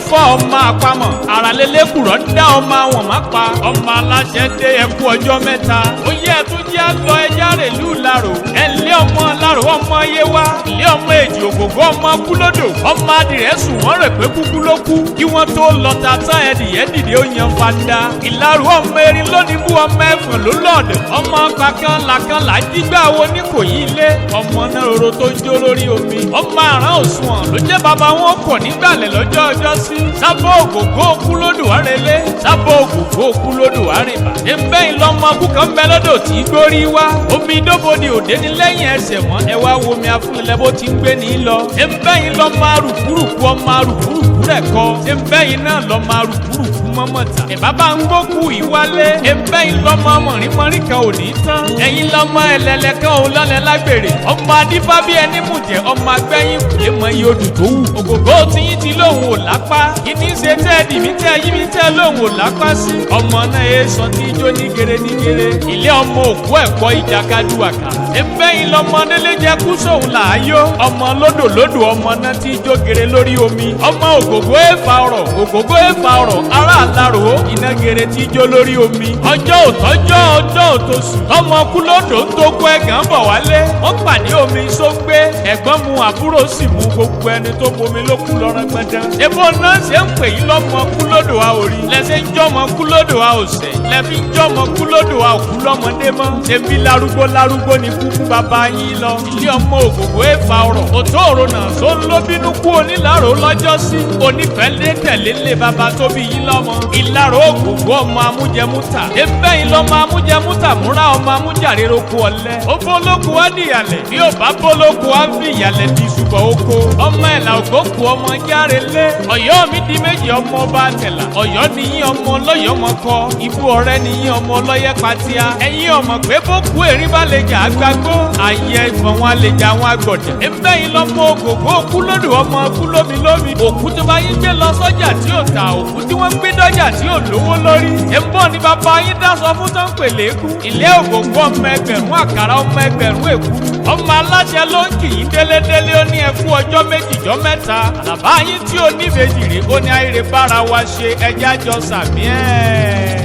Adífọ́ ọmọ àpamọ̀ àràlélẹ́kùrọ́ dá ọmọ àwọn má pa ọmọ aláṣẹ dé ẹkú ọjọ́ mẹ́ta. Ó yẹ ẹtún jẹ́ lọ ẹja rèlú lárò ẹ lé ọmọ lárò ọmọ yé wa ilé ọmọ èjì ògògó ọmọ kúlódò ọmọ adìrẹ sùn wọ́n rẹ̀ pé kúkú ló kú kí wọ́n tó lọ ta tán ẹdìyẹ dìde ó yan fanda. Ìlarò ọmọ erin lónìí bú ọmọ ẹfọ̀n ló lọ́ọ̀dẹ̀ ọmọ pàkan làkan là jígbà wo ní kò yí ilé ọmọ náà roro tó ń jó lórí omi ọmọ àrán òṣùwọ̀n ló jẹ́ bàbá wọn kọ̀ nígbàlẹ̀ lọ́jọ́ ọjọ́ sí. Sábọ̀ ògògó kúlódò àrẹlé sábọ̀ ògògó kúlódò àrìbà. Ẹ̀ńbẹ́ ìlọmọ kúkan ń bẹ lọ́dọ̀ tí gbórí wá. Omi ìdóbodè òde ní lẹ́yìn ẹsẹ̀ mọ́ ẹ wá wo omi afúnilẹ̀ bó ti ń gbé ní lọ. Ẹ̀ńbẹ́ ìlọmọ arùkúrùkú ọmọ arùkúrùkú rẹ̀ kọ́. Ẹ̀ńbẹ́ iná lọmọ arùkúrùkú mọ́mọ́ta. Ẹ̀bá bá ń gbókù ìwálé. Ẹ̀ńbẹ́ ìlọmọ mọ̀rínmọ́rín kan ò ní tán. Ẹ̀yin lọmọ ẹlẹ́lẹ́ kan ò lọ́lẹ̀ lágbèrè. Ọmọ adífá bí ẹni mùjẹ́ ọmọ agbẹ́yìn kùlé mọ iye odù tó wù. Ògògó tiyín ti lóhùn ò lápá. Ìní ṣe tẹ́ ẹ dìmí tẹ́ yí mi tẹ́ lóhùn ò lápá sí. Ọmọ náà ẹ sọ tí ijó nígere nígere. Ilé ọmọ òkú ẹ̀kọ́ ìjàkadì àkàrà. Ẹ̀ńbẹ́yìn lọmọ délé jẹ́ kú sóhun làáyó. Ọmọ lódò lódò ọmọ náà tí ijó gere lórí omi. Ọmọ ògògó èèfà ọ̀rọ̀ ògògó èèfà ọ̀rọ̀ ará àlárò iná gere tí ijó lórí omi. Ọjọ́ òtọ́jọ́ ọjọ́ òtòṣù. Ọmọ kú lódò ń tó kó ẹ̀gàn bọ̀ wálé. Wọ́n pàdé omi sóńgbé. Ẹ̀gbọ́n mu àbúrò sì mu gbogbo ẹni tó bomi ló kú lọ́rọ́ gbọ́ndán. Ebo náà ṣe ń pè yín lọ́mọ kú lódò a ò rí. Lẹ́sẹ̀ ń jọ́mọ kú lódò a ò sẹ̀. Lẹ́fi ń jọ́mọ kú lódò a ò kú lọ́mọdé mọ́. Ṣebí larúgbó larúgbó ni kúkú bàbá yín lọ. Ilé ọmọ ògògó èèfà ọ̀rọ̀. Òtó òrò náà tó ń ló bínú kú onílàró lọ́jọ́ sí. Onífẹ̀lẹ́ tẹ̀lé lé bàbá tó bí yín lọ́mọ. Ìlàró ògògó ọmọ amújẹmúta. Ebe yín lọ́mọ amújẹmúta múra ọmọ amújàréroko ọ̀lẹ. Ó bólókù á dìyàlẹ̀. Bí ò bá bólókù á fi ìyàlẹ̀ di ṣùgbọ́n oko. Ọmọ ẹ̀là ògbókù ọmọ járe lé. Ọ̀yọ́ mi di méjì ọmọ ọba tẹ̀là. Ọ̀yọ́ ni yín ọmọ ọlọ́yọ̀ ọmọ kọ. Ibú ọ̀rẹ́ ni yín ọmọ ọlọ́yẹ patia. Ẹ̀yin ọmọ pé bókú erin bá lè jà àgbàgbó. Ayẹ ìfọ̀n wọn lè jà wọn àgbọ̀dẹ̀. Ebe yín lọ́mọ ògògó kú lódò ọmọ kú lómi lómi. Òkú tó bá yín gbé lọ sọ́jà tí ò ta òkú tí wọ́n gbé dọ́jà tí ò lówó lórí. Ẹ̀ńbọ̀n ni bàbá yín dáṣọ fún tán pèlè kú. Ilé ògògó ọmọ ẹgbẹ̀rún àkàrà ọmọ ẹgbẹ̀rún èkú. Ọmọ aláṣẹ ló ń kì í délédélé ó ní ẹkú ọjọ́ méjìjọ́ mẹ́ta. Àlàbá yín tí ò ní ìbejì rè ó ní àìrè bára wa ṣe ẹjẹ́ àjọ sàmí ẹ̀.